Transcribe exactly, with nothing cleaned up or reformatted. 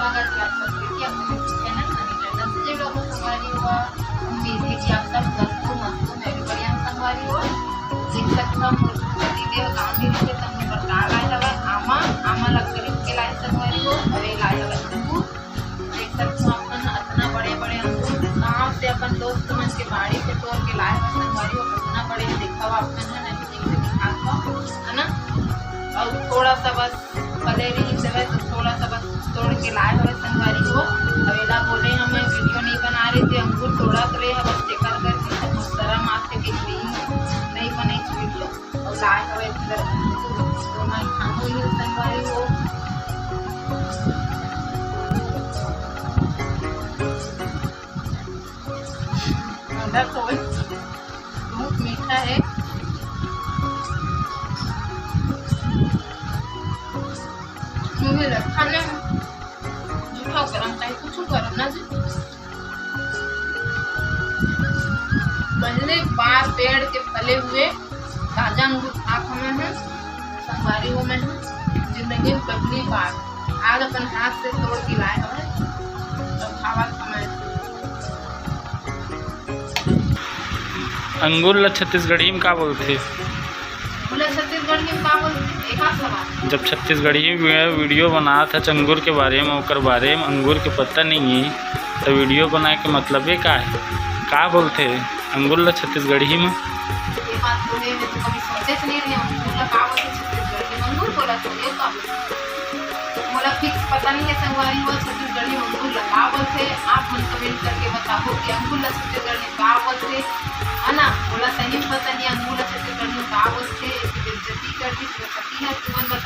स्वागत है आप सबके अपने YouTube चैनल सनी टंडन से जुड़ा हुआ संगवारी हो। उम्मीद है कि आप सब स्वस्थ हो, मस्त हो, मैं भी बढ़िया हूँ संगवारी हो। देख सकता हूँ, मोर दीदी हो गाँव में रहिथे, त हमर बर का लाए हवय, आमा, आमा ला खरीद के लाए संगवारी हो, अउ ये लाए हवय अंगूर। देख सकता हूँ आप मन, अतना बड़े-बड़े अंगूर गाँव से अपन दोस्त मन के बाड़ी से तोड़ के लाए हवय संगवारी हो, अतना बड़े हे, देखा आप मन ह, नहीं ठीक से दिखात हव, है ना? अउ थोड़ा सा बस फले रहिस हवय, तो थोड़ा सा बस तोड़ के लाए हवय संगवारी हो। अब एला बोले हमें वीडियो नहीं बना रहे थे, अंगूर तोड़त रहे हवय, बस तेकर करके शरम आथे कि नहीं, नहीं बने वीडियो। अउ लाए हवय इधर अंगूर, तो मैं खाऊं ही संगवारी हो। अंदर तो बहुत मीठा है। मुझे रखा नहीं, झूठा गरम चाहे कुछ गरम ना जी। पहली बार पेड़ के फले हुए ताजा अंगूर खा हमें हैं, संगवारी हो मैं हूँ। जिंदगी में पहली बार आज अपन हाथ से तोड़ के लाए हमें, तो खावा हमें। अंगूर ला छत्तीसगढ़ी में का बोलथे? बोला छत्तीसगढ़ी में का बोलथे? एक आध सवाल। जब छत्तीसगढ़ी में वीडियो बनात हच अंगूर के बारे में, ओकर बारे में अंगूर के पता नहीं है, तो वीडियो बनाए के मतलब ये का है? का बोलथे अंगूर ला छत्तीसगढ़ी में? ये बात बोले में तो कभी सोचे से नहीं रहे, अंगूर ला का बोलथे छत्तीसगढ़ी में? अंगूर बोला तो ये का बोलथे? मोला फिक्स पता नहीं है संगवारी हो, छत्तीसगढ़ी में अंगूर ला का बोलथे। आप मन कमेंट करके बताओ कि अंगूर ला छत्तीसगढ़ी में का बोलथे, है ना? मोला सही में पता नहीं अंगूर ला छत्तीसगढ़ी में का बोलथे। इसकी बेइज्जती कर दी, तो पति है, तुमन बता।